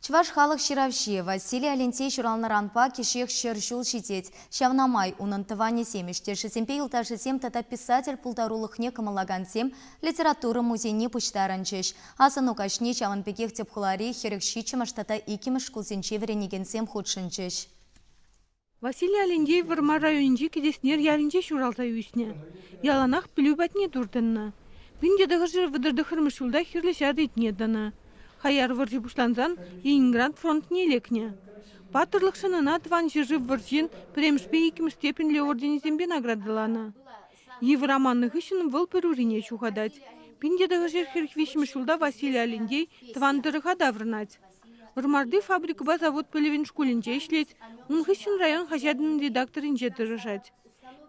Чӑваш халӑх ҫыравҫи Василий Алентей ҫуралнӑранпа кӗҫех ҫӗр ҫул ҫитет. Ҫавна май унӑн тӑванӗсем, ӗҫтешӗсемпе юлташӗсем тата писатель пултарулӑхне кӑмӑллакансем литература музейне пуҫтарӑнчӗҫ. Асӑну каҫне ҫавӑн пекех тӗп хулари хӗрӗх ҫиччӗмӗш тата иккӗмӗш шкулсенче вӗренекенсем хутшӑнчӗҫ. Василий Алентей Вӑрмар районӗнчи Кӗтеснер ялӗнче ҫуралса ӳснӗ. Яланах пӗлӳ патне туртӑннӑ. 1939 ҫулта Хӗрлӗ Ҫар ретне тӑнӑ. Хаяр вӑрҫӑ пуҫлансан Ленинград фронтне лекнӗ. Паттӑрлӑхшӑн ӑна Тӑван ҫӗршыв вӑрҫин пӗрремӗшпе иккӗмӗш степеньлӗ орденӗсемпе наградӑланӑ. Йывӑр аманнӑ хыҫҫӑн вӑл пӗр урине ҫухатать. 1943 ҫулта Василий Алентей тӑван тӑрӑха таврӑнать. Вӑрмарти фабрикӑпа завод пӗлӗвӗн шкулӗнче ӗҫлет, ун хыҫҫӑн район хаҫатӗн редакторӗнче тӑрӑшать.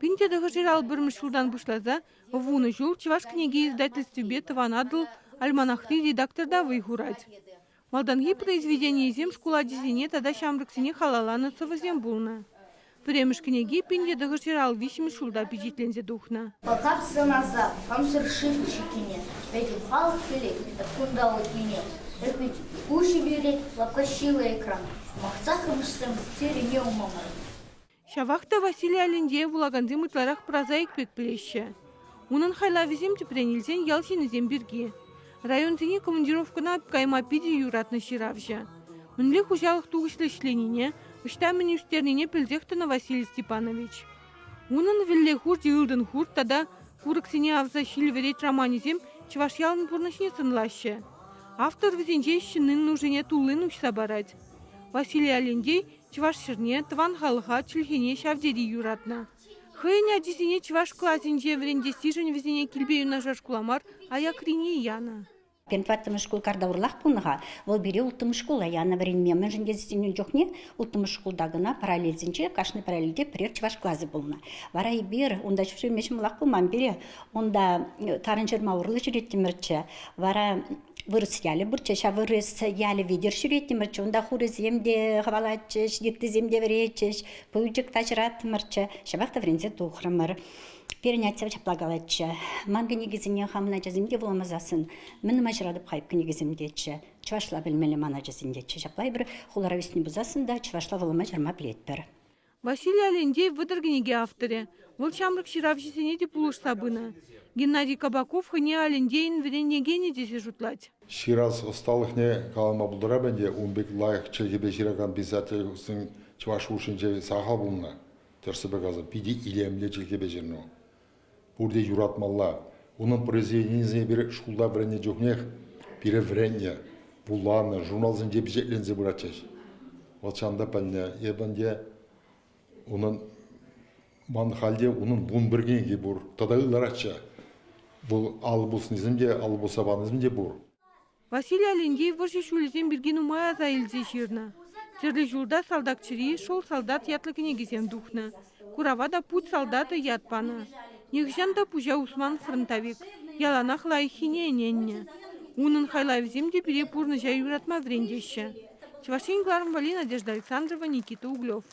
1951 ҫултан пуҫласа вунӑ ҫул Чӑваш кӗнеке издательствипе Тӑван Атӑл альманахри редакторта вӑй хурать. Малтанхи произведенийӗсем шкул ачисене тата ҫамрӑксене халалланӑ сӑвӑсем пулнӑ. Пӗрремӗш кӗнеки 1953 ҫулта пичетленсе тухнӑ. Пӑхап сӑнаса хамсӑр шыв чиккине, Пӗтӗм халӑх пӗлет эп кунта утнине. Эп вӗт уҫӑ вӳрет лапка ҫилӗ экран, Махса хӑмӑшсем тӳрене умӑмӑр. Ҫавах та Василий Алентее вулакансем ытларах прозаик пек пӗлеҫҫӗ. Унӑн хайлавӗсем тӗпрен илсен ял ҫыннисем пирки. Районсене командировкӑна кайма питӗ юратнӑ ҫыравҫӑ. Мӗнле хуҫалӑх тухӑҫлӑ ӗҫленине, ӑҫта мӗн ӳстернине пӗлсех тӑнӑ Василий Степанович. Унӑн Вӗлле хурчӗ ылтӑн хурт тата Курӑксене авса ҫил вӗрет романӗсем чӑваш ялӗн пурнӑҫне сӑнлаҫҫӗ. Автор вӗсенче ҫыннин нушине туллин уҫса парать. Василий Алентей чӑваш ҫӗрне, тӑван халӑха, чӗлхене ҫав тери юратнӑ. Хӑйӗн ачисене чӑваш класӗнче вӗрентессишӗн вӗсене килпе юнашар шкула мар, аякрине янӑ. Пирӗн тӑваттӑмӗш шкул карта урлах пулнӑ-ха. Вӑл пире улттӑмӗш шкула янӑ вӗренме. Мӗншӗн тесен ун чухне улттӑмӗш шкулта кӑна параллельсенче кашни параллельте пӗрер чӑваш класӗ пулнӑ. Вара эпир унта ҫӳреме ҫӑмӑлах пулман пире. Унта тарӑн ҫырма урлӑ ҫӳреттӗмӗрччӗ. Вара вырӑс ялӗ пурччӗ. Ҫав вырӑс ялӗ витӗр ҫӳреттӗмӗрччӗ. Унта хурӗсем те хӑвалатчӗҫ, йыттисем те вӗретчӗҫ. Пылчӑк та ҫыраттӑмӑрччӗ. Ҫапах та вӗренсе тухрӑмӑр. Пирӗн атте ҫапла калатчӗ. Ман кӗнекесене хамӑн ачасем те вуламасассӑн мӗн нумай ҫыратӑп хайп кӗнекесем тетчӗ. Чӑвашла пӗлмелле ман ачасен тетчӗ. Ҫапла эпир хулара ӳснӗ пулсассӑн та чӑвашла вулама ҫырма пӗлетпӗр. Василий Алентей вӑтӑр кӗнеке авторӗ. Вӑл ҫамрӑк ҫыравҫӑсене те пулӑшса пынӑ. Геннадий Кабаков хӑйне Алентейӗн вӗренекенӗ тесе шутлать. Ҫырас ӑсталӑхне калама пултарап ӗнтӗ, ун пек лайӑх чӗлхепе ҫыракан писательсен чӑваш хушшинче сахал пулнӑ. Тӗрӗссипе каласан, питӗ илемлӗ чӗлхепе ҫырнӑ. Пурте юратмалла. Унӑн произведенийӗсене эпир шкулта вӗреннӗ чухнех пире вӗреннӗ, вуланӑ, журналсенче пичетленсе пыратчӗҫ. Вӑт ҫавӑнта пӗлнӗ. Эп ӗнтӗ унӑн ман халь те унӑн 11 кӗнеки пур. Тата ытларахчӗ. Вӑл алӑ пуснисем те, алӑ пусса панисем те пур. Василий Алентей вӑрҫӑ ҫулӗсем пирки нумай аса илсе ҫырнӑ. Тӗрлӗ ҫулта Салтак чӗри, Шел солдат ятлӑ кӗнекесем тухнӑ. Курава та Путь солдата ят панӑ. Нихӑҫан та пуҫа усман фронтовик, яланах лайӑххине ӗненнӗ. Унӑн хайлавӗсем те пире пурнӑҫа юратма вӗрентеҫҫӗ. Чӑваш Ен кӑларӑм валли Надежда Александрова, Никита Углев.